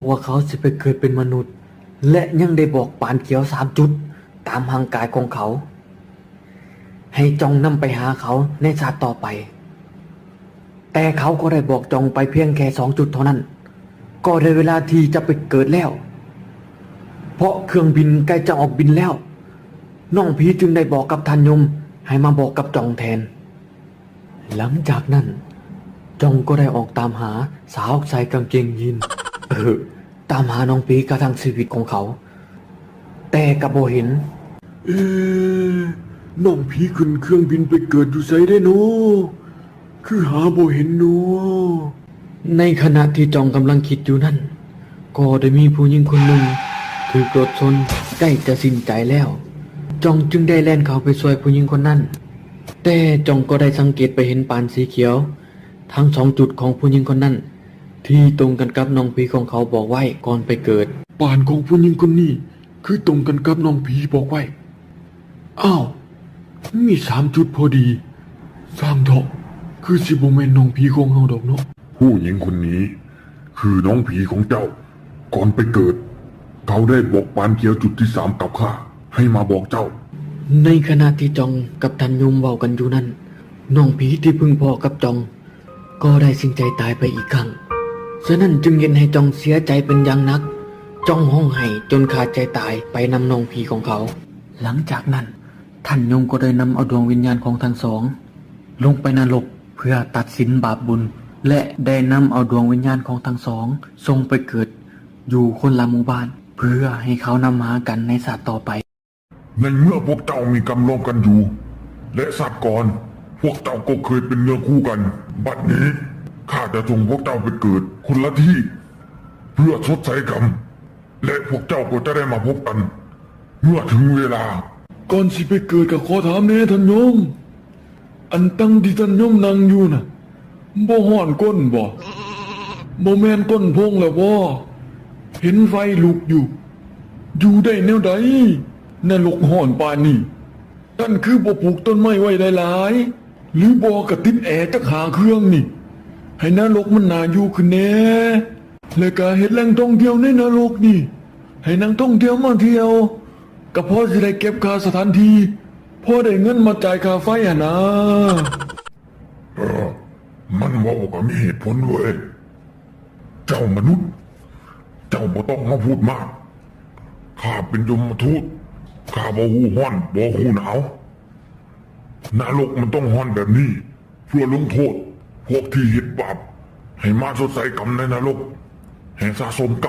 ວ່າເຂົາຊິໄປເກີດເປັນມະນຸດ ແລະ ຍັງໄດ້ບອກປານຂຽວສາມຈຸດຕາມຮ່າງກາຍຂອງເຂົາ ໃຫ້ຈອງນຳໄປຫາເຂົາໃນຊາດຕໍ່ໄປ. ແຕ່ເຂົາກໍໄດ້ບອກຈອງໄປພຽງແຄ່ສອງຈຸດເທົ່ານັ້ນ ກໍໄດ້ເວລາທີ່ຈະໄປເກີດແລ້ວ ເພາະເຄື່ອງບິນໃກ້ຈະອອກບິນແລ້ວ. ນ້ອງຜີຈຶ່ງໄດ້ບອກກັບທ່ານຍົມໃຫ້ມາບອກກັບຈອງແທນ. ຫຼັງຈາກນັ້ນ ຈອງກໍໄດ້ອອກຕາມຫາສາວໃສ່ກາງເກງຢີນ ເອີ ຕາມຫານ້ອງຜີກະທັງຊີວິດຂອງເຂົາ ແຕ່ກະບໍ່ເຫັນ. ເອ ນ້ອງຜີຂຶ້ນເຄື່ອງບິນໄປເກີດຢູ່ໃສເດເນາະ? ຄືຫາບໍ່ເຫັນເນາະ? ໃນຂະນະທີ່ຈອງກຳລັງຄິດຢູ່ນັ້ນ ກໍໄດ້ມີຜູ້ຍິງຄົນໜຶ່ງຖືກລົດຊົນໃກ້ຈະສິ້ນໃຈແລ້ວ. ຈອງຈຶ່ງໄດ້ແລ່ນເຂົ້າໄປຊ່ວຍຜູ້ຍິງຄົນນັ້ນ. ແຕ່ຈອງກໍໄດ້ສັງເກດໄປເຫັນປານສີຂຽວທັງສອງຈຸດຂອງຜູ້ຍິງຄົນນັ້ນ ທີ່ຕົງກັນກັບນ້ອງຜີຂອງເຂົາບອກໄວ້ກ່ອນໄປເກີດ. ປານຂອງຜູ້ຍິງຄົນນີ້ຄືຕົງກັນກັບນ້ອງຜີບອກໄວ້. ອ້າວ ມີສາມຈຸດພໍດີ. ຊ່າງເຖາະ, ຄືຊິບໍ່ແມ່ນນ້ອງຜີຂອງເຮົາດອກເນາະ. ຜູ້ຍິງຄົນນີ້ຄືນ້ອງຜີຂອງເຈົ້າ. ກ່ອນໄປເກີດ, ເຂົາໄດ້ບອກປານຂຽວຈຸດທີສາມກັບຂ້າ ໃຫ້ມາບອກເຈົ້າ. ໃນຂະນະທີ່ຈອງກັບທ່ານຍົມເວົ້າກັນຢູ່ນັ້ນ, ນ້ອງຜີທີ່ເພິ່ງພໍ້ກັບຈອງ ກໍໄດ້ສິ້ນໃຈຕາຍໄປອີກຄັ້ງ. ສະນັ້ນຈຶ່ງເຮັດໃຫ້ຈອງເສຍໃຈເປັນຢ່າງໜັກ, ຈອງຮ້ອງໄຫ້ຈົນຂາດໃຈຕາຍໄປນຳນ້ອງຜີຂອງເຂົາ. ຫຼັງຈາກນັ້ນ, ທ່ານຍົມກໍໄດ້ນຳເອົາດວງວິນຍານຂອງທັງສອງລົງໄປນະລົກເພື່ອຕັດສິນບາບບຸນ ແລະ ໄດ້ນຳເອົາດວງວິນຍານຂອງທັງສອງສົ່ງໄປເກີດຢູ່ຄົນລະໝູ່ບ້ານ ເພື່ອໃຫ້ເຂົານຳຫາກັນໃນຊາດຕໍ່ໄປ. ໃນເມື່ອພວກເຈົ້າມີກຳລວມກັນຢູ່ ແລະ ຊາດກ່ອນພວກເຈົ້າກໍເຄີຍເປັນເນື້ອຄູ່ກັນ, ບັດນີ້ຂ້າຈະສົ່ງພວກເຈົ້າໄປເກີດຄົນລະທີ່ ເພື່ອຊົດໃຊ້ກຳ ແລະ ພວກເຈົ້າກໍຈະໄດ້ມາພົບກັນເມື່ອເຖິງເວລາ. ກ່ອນຊິໄປເກີດກໍຂໍຖາມແດ່ທ່ານໂຍມ, ອັນຕັ່ງທີ່ທ່ານໂຍມນັ່ງຢູ່ນະ ບໍ່ຮ້ອນກົ້ນບໍ? ບໍ່ແມ່ນກົ້ນພົງແລ້ວບໍ? ເຫັນໄຟລຸກຢູ່. ຢູ່ໄດ້ແນວໃດ? ນະລົກຮ້ອນປານນີ້. ທ່ານຄືບໍ່ປູກຕົ້ນໄມ້ໄວ້ຫຼາຍໆ ຫຼືບໍ່ກໍຕິດແອຈັກຫ້າເຄື່ອງນີ້ ໃຫ້ນະລົກມັນໜ້າຢູ່ຂຶ້ນແດ່. ແລ້ວກໍເຮັດແຫຼ່ງທ່ອງທ່ຽວໃນນະລົກນີ້ ໃຫ້ນັກທ່ອງທ່ຽວມາທ່ຽວ ກໍພໍຊິໄດ້ເກັບຄ່າສະຖານທີ່ ພໍໄດ້ເງິນມາຈ່າຍຄ່າໄຟຫັ້ນນາ. ເອີ ມັນເວົ້າກໍມີເຫດຜົນເວີຍ. ເຈົ້າມະນຸດ, ເຈົ້າບໍ່ຕ້ອງມາພູດມາກ. ຂ້າເປັນຍົມມະທູດ, ຂ້າບໍ່ຮູ້ຮ້ອນ, ບໍ່ຮູ້ໜາວ. ນະລົກມັນຕ້ອງຮ້ອນແບບນີ້ ເພື່ອລົງໂທດພວກທີ່ເຮັດບາບ ໃຫ້ມາຊົດໃຊ້ກຳໃນນະລົກ ໃຫ້ສະສົມກັບ